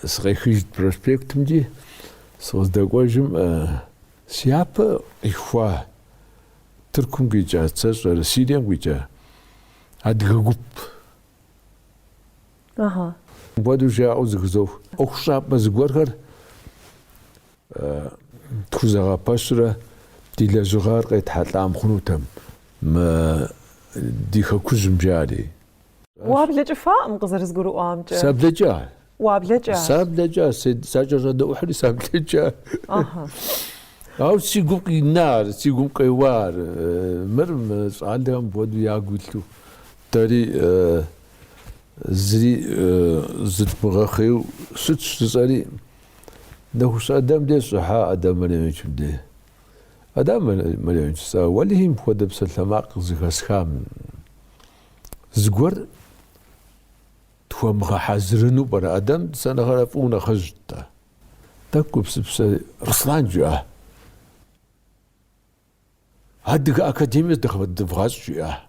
Сыкъехыжт проспектымкӏи, сыкъыздэкӏуэжым, си япэ къихуа Тыркум къикӏа, сэ сщӏэрэ, Сирием къикӏа адыгэ гуп. Мыпхуэдэу жаӏэу зэхызох. ӏуэхущӏапӏэ зыгуэрхэр тхузэгъэпэщрэ ди лэжьыгъэр къетхьэлӏам хъунутэм мы ди хэкужьым жари. Уаблэкӏыфаӏым къызэрызгурыӏуамкӏэ. Саблэкӏа. Уаблэкӏа. Саблэкӏа, сакӏэщӏэдэӏухьри саблэкӏа. Ауэ си гум къинар, си гум къеуар. Мыр мы щӏалэхэм мыпхуэдэу ягу илъу дэри зыри зыдмыгъэхъейуэ щытщ жысӏэри, Нэхущ Адэм дей сыщӏыхьа Адэм Маремовичым дей. Адэм Маремович, жысӏа, уэлэхьи мыпхуэдэ псалъэмакъ зэхэсхам зыгуэр тхуэмыгъэхьэзырыну пӏэрэ? Адэм сэ нэхърэ фӏыуэ нэхъыжьт-тӏэ. Тӏэкӏу гупсысэри, Руслан жиӏа. Адыгэ академие дывгъэщӏ, жиӏа.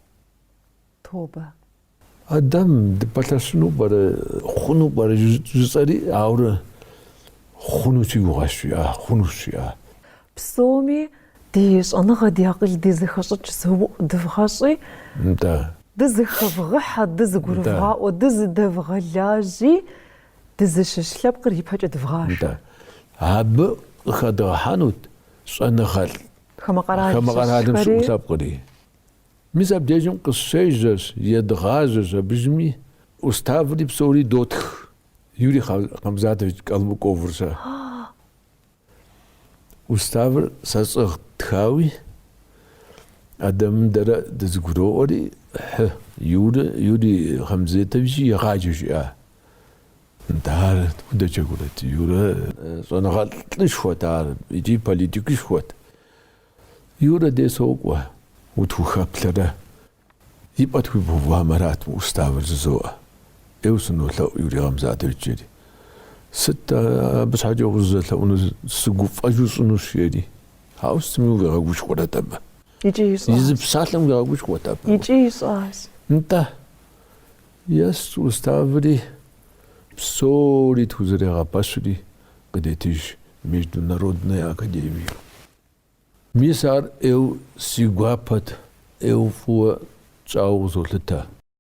Тобэ. Адэм дыпэлъэщыну пӏэрэ, хъуну пӏэрэ жысӏэри, ауэрэ хъуну си гугъэщ, жиӏа, хъунущ, жиӏа. Псоми ди щӏэныгъэ, ди акъыл, ди зэхэщӏыкӏ зэуӏу дывгъэщӏи, Нтӏэ. дызэхэвгъыхьэ, дызыгурывгъаӏуэ, дызыдэвгъэлажьи, дызыщыщ лъэпкъыр ипэкӏэ дывгъашэ. Нтӏэ. Абы къыхэдгъэхьэнут щӏэныгъэлӏ Хамэ къэрал хамэ къэралым щыщхэри. щыӏэу лъэпкъри. Мис абдежым къыщежьэщ, едгъажьэщ абыжми, уставри псори дотх. Юрий Хамзатович Калмыковыр-щэ. Уставыр сэ сӏыгът тхауи, Адэмым дэрэ дызыгуроӏуэри, хьы, Юрэ, Юрий Хамзетовичи егъаджэ жиӏа. Нтӏэ, ар удэджэгурэт. Юрэ щӏэныгъэлӏ лӏышхуэт ар икӏи политикышхуэт. Юрэ дей сокӏуэ, утхухэплъэрэ, и пӏэ тхуибгъэувам арат мы уставыр жызоӏэ. ӏейуэ сынолъэӏу, Юрий Хамзатович, жери. Сыт абы щхьэкӏэ укъызэлъэӏуну, сыгуфӏэжу сщӏынущ, жери. Ауэ сытми уигъэгушхуэрэт абы. Икӏи ищӏащ. И зы псалъэм уигъэгушхуэт абы. Икӏи ищӏащ. Нтӏэ, ест уставри, псори тхузэрегъэпэщри къыдетыж Международная академием. Мис ар ӏейуэ си гуапэт, ӏейуэ фӏыуэ тщӏауэ къызолъытэ.